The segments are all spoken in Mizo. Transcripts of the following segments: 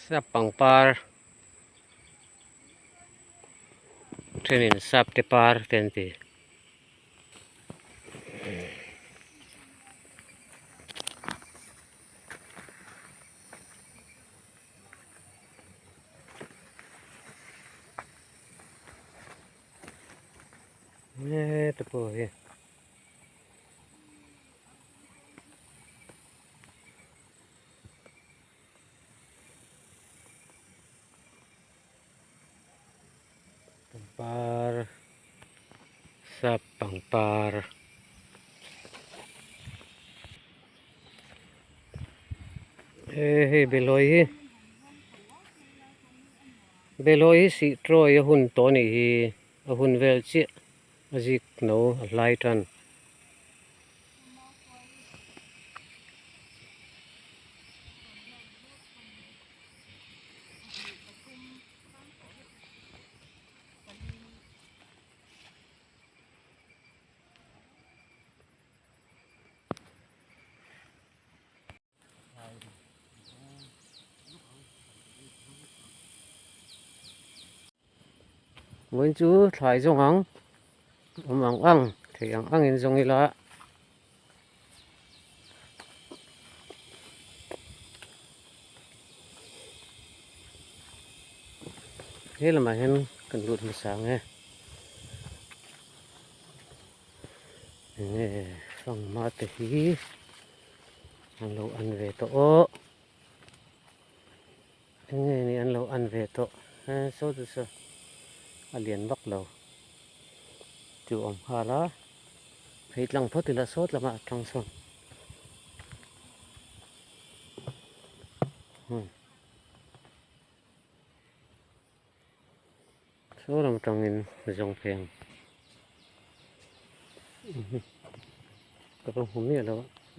Sap pangpar thenin sap te par te an ti. Heta pawh hi. Pangpar sap pangpar he hei behlawi hi behlawi hi sih trawih a hun tawh a nih hi a hun vel chiah a zik no a hlai tan. Vawiin chu thlai zawng ang awm ang ang thei ang ang in zawng ila. He lamah hian kan lut hmasa ang e. Enge fanghma te hi an lo an ve tawh aw. Enge ni an lo an ve tawh he saw chu saw a lian vak lo chu awm nghal a phei tlang phawt ila sawt lamah a tang sawn hmm saw lam atangin zawng phei ang ka va hmu miah lo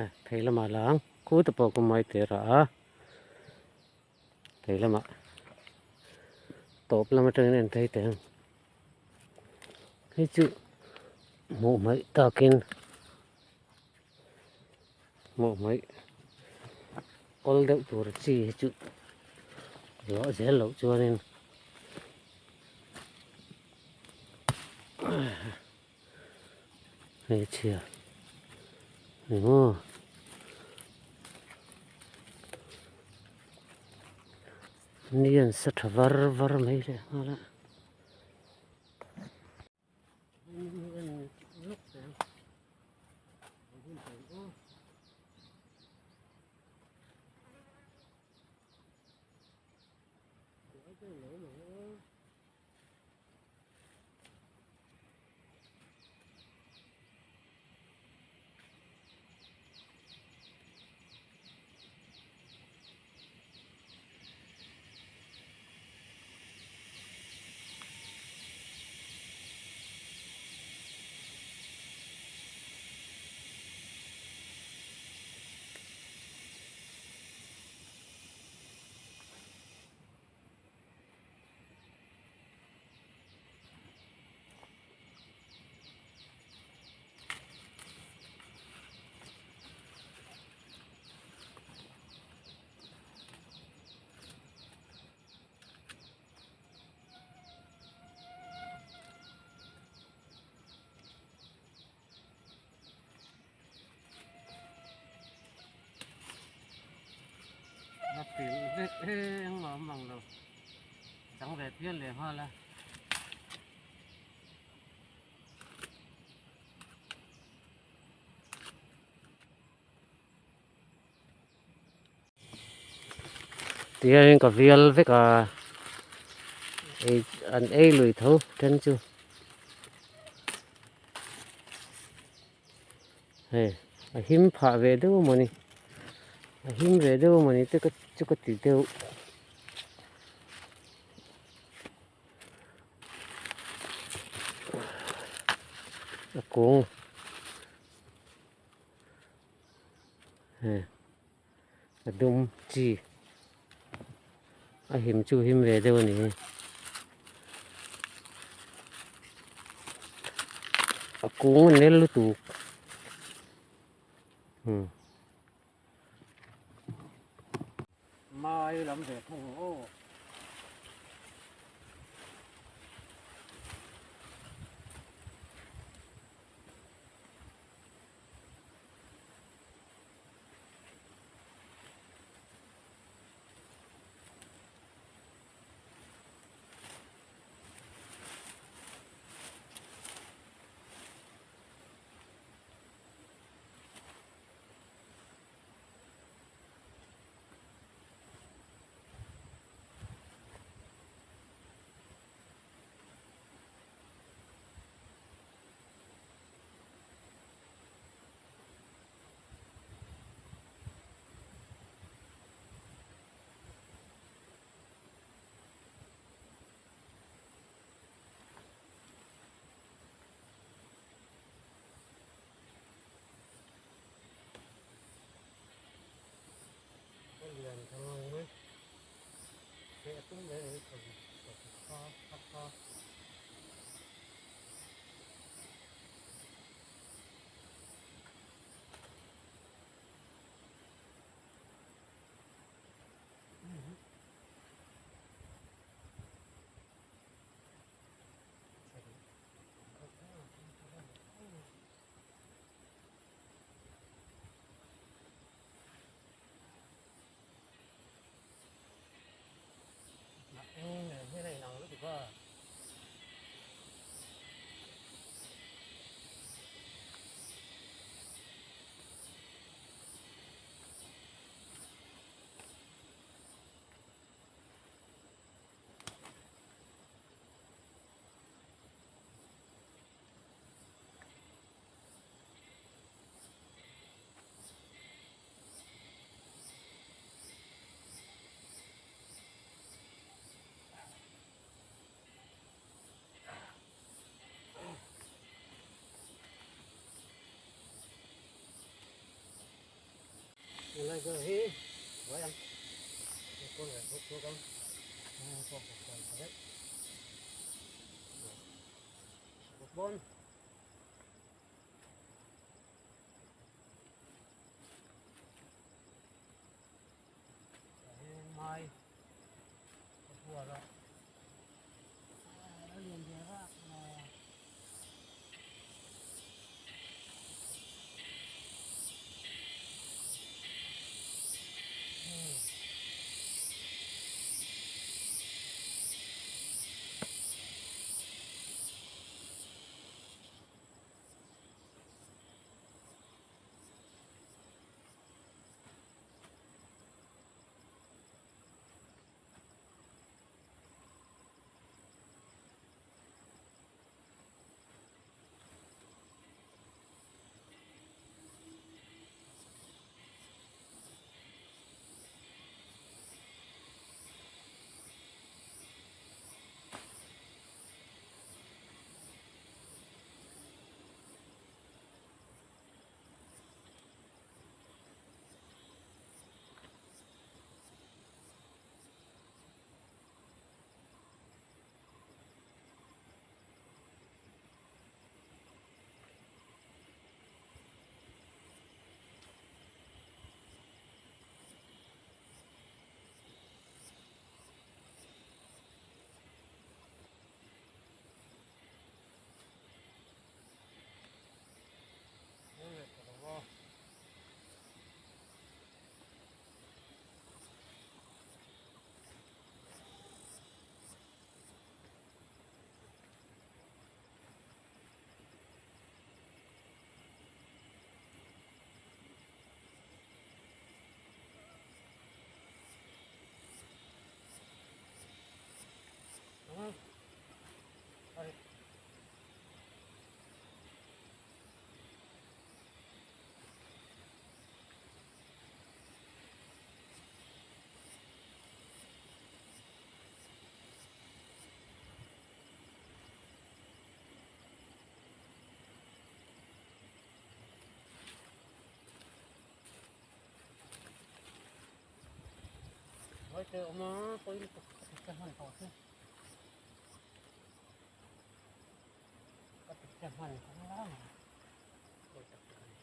a phei lamah la ang khu te pawh ka mai te rah a. Thei lamah tawp lam atangin en phei teh ang hei chu hmuh hmaih takin hmuh hmaih awl deuh tur chi hi chu lawh zel loh chuanin hmeichhia ni maw. Ni an sa tha var var mai leh nghal a. A pilh vek engmah awm ang lo chang ve phian leh nghal a. Tihianin ka vial vek a ei an ei lui tho then chu hei a him phah ve deuh a mawni a him ve deuh a mawni te chu ka ti deuh. A kung hei a dum chi a him chu him ve deuh a ni a kung a nel lutuk umm. Mai lam ve thung ang aw. Lian thang ang mai heh a tum mai a ni kha kha kha. Eng nen hian a inang lutuk a. Tunlai zawk hi buai ang enkawl ve bawk bawk ang pawh ka sawi ta vek bawk bawn. Mai ka bual a a lian ve rak mai a. Hei te awm a pawi lutuk ka ti che hman tawh chu ka ti che hman tawh ang pawi tak tak a ni.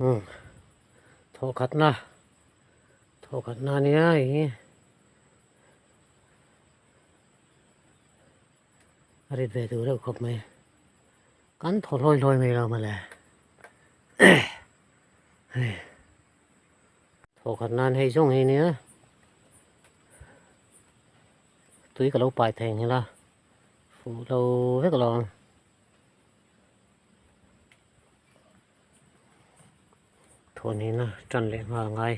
Umm thawhkhatna thawhkhatna ania hei hi a rit ve duh reuh khawp mai kan thaw hlawi hlawi mai lo mawle hei thawhkhat nan hei zawng hi ania tui ka lo pai thei ang ila fuh lo vek lo ang. Thawhnihna tan leh nghal ngai.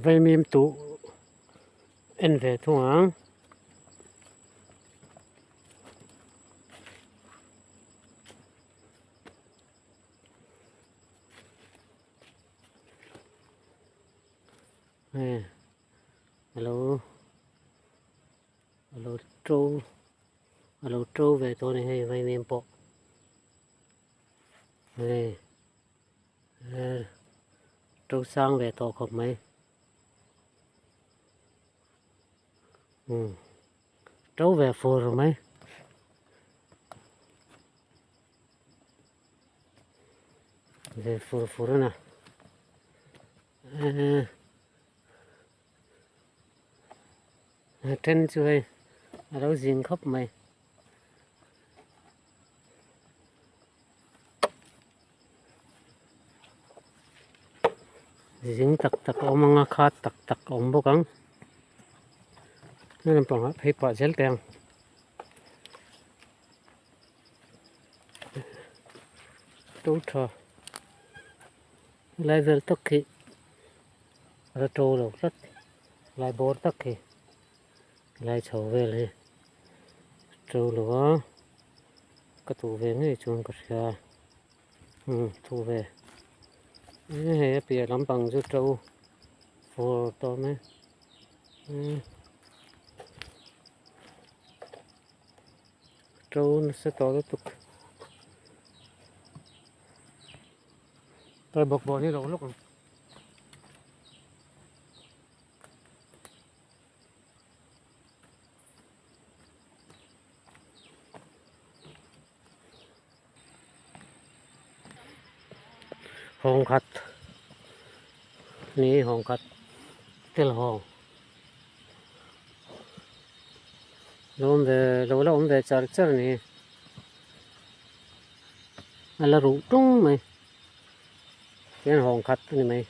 Vaimim tuh en ve thung ang. Hei alo alo to alo to ve tawh a ni hei vaimim pawh hei to sang ve tawh khawp mai to ve fur mai. Ve fur fur a na. A then chu hei a lo zing khawp mai. Zing tak tak a awm ang a khat tak tak a awm bawk ang. Heng lampangah phei pah zel teh ang. To tha. Lai vel tak khi a la to lo tlat lai bawr tak khi lai chho vel hi to lo a ka tuh ve ngei chuan ka hria umm tuh ve hei a piah lampang chu to fur tawh mai umm to nasa tawh lutuk. Toy bawk bawk ni lo lawk ang. Hawng khat ni hawng khat tel hawng lo awm ve lo la awm ve char char a ni. A la ruh tung mai hian hawng khat a ni mai.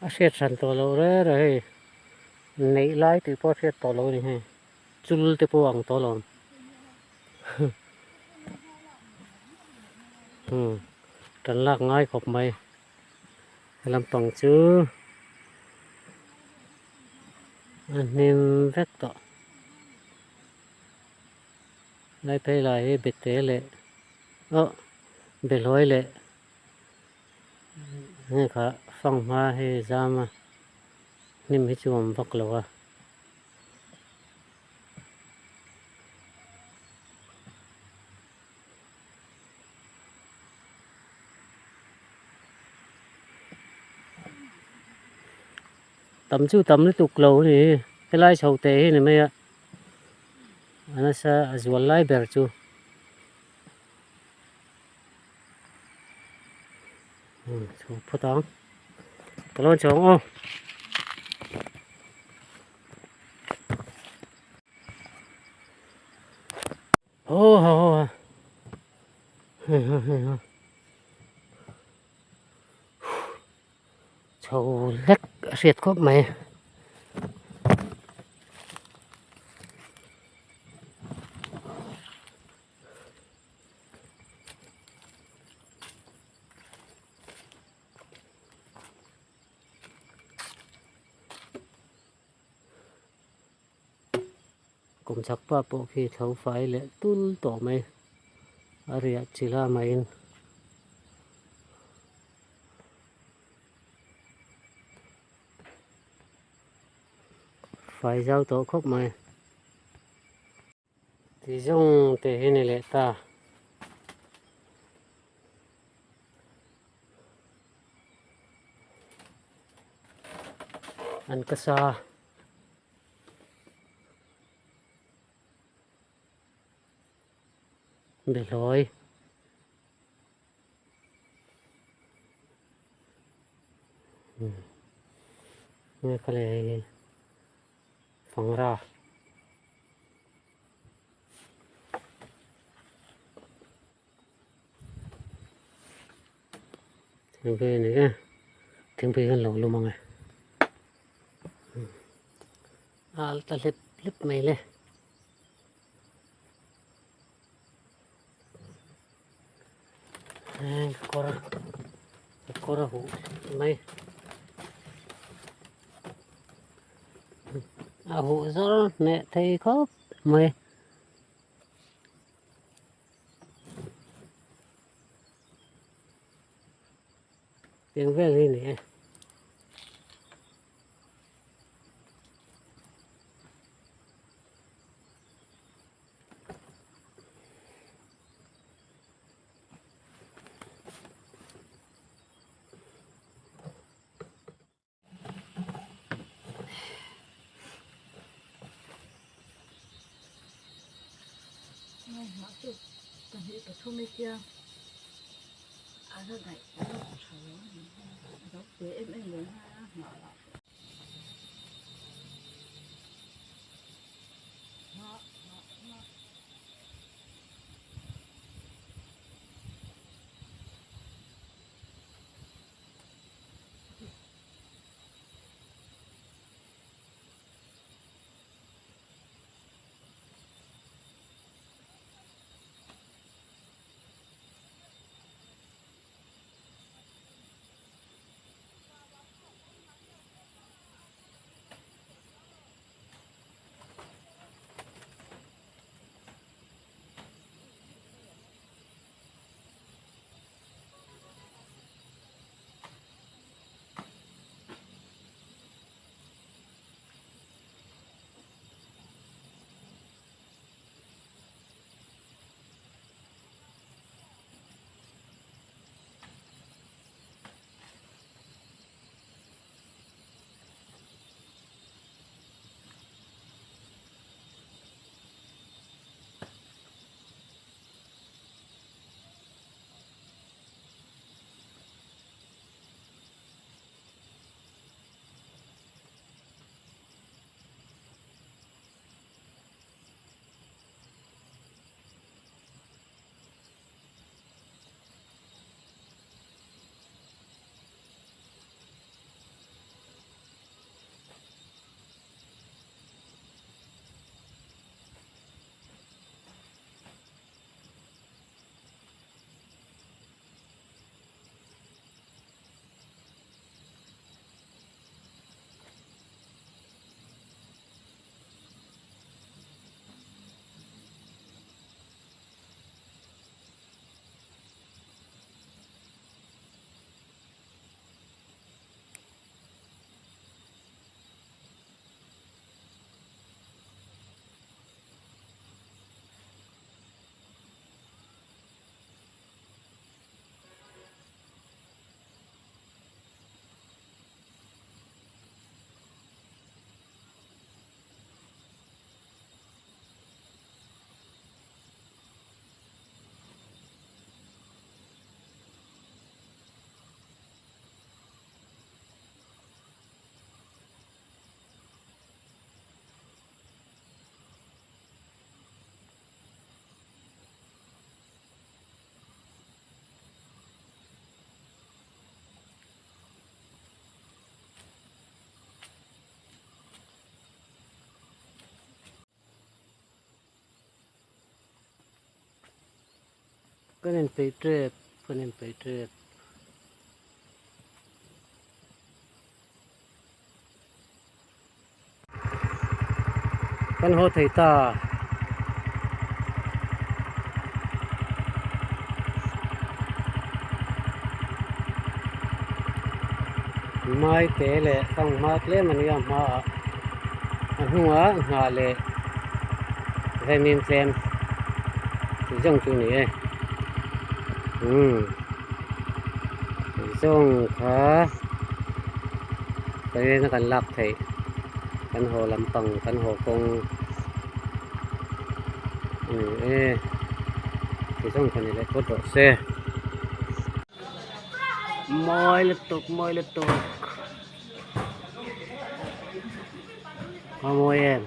A hriat hran tawh loh reng reng hei neih lai tih pawh a hriat tawh loh a ni hei chul te pawh a ang tawh lo umm tan lak ngai khawp mai he lampang chu a hnim vek tawh lai phei lai hi bete leh aw behlawi leh. Hei kha fanghma hei zam a hnim hi chu awm vak lo a. Tam chu tam lutuk lo a ni helai chho teh hi ni mai a a nasa a zual lai ber chu. Chho phawt ang ka lo chho ang aw. Haw ha haw ha hei ha hei ha chho hlek a hriat khawp mai. Kum chak pa pawh khi tho fai leh tul tawh mai a riah chilh a maiin. Fai zau tawh khawp mai. Ti zawng te hi ni leh ta. An ka sa. Behlawi. Nge kha le hei hi. Fangra. Thingpui a ni e thingpui kan lo lum ang e a al ta hlep hlep mai le. Kawr kawr a huh mai a huh zawr hneh thei khawp mai. Tiang vel hi ni e. Kan inpeih tep kan inpeih tep. Kan haw thei ta. Mai te leh fanghma tlem a nia hmaah a hnungah nghah leh vaimim tlem tih zawng chu a ni e umm tih zawng kha train a kan lak theih kan haw lampang kan haw kawng a ni e tih zawng kha ni leh phawt rawh se. Mawi lutuk mawi lutuk a mawi em.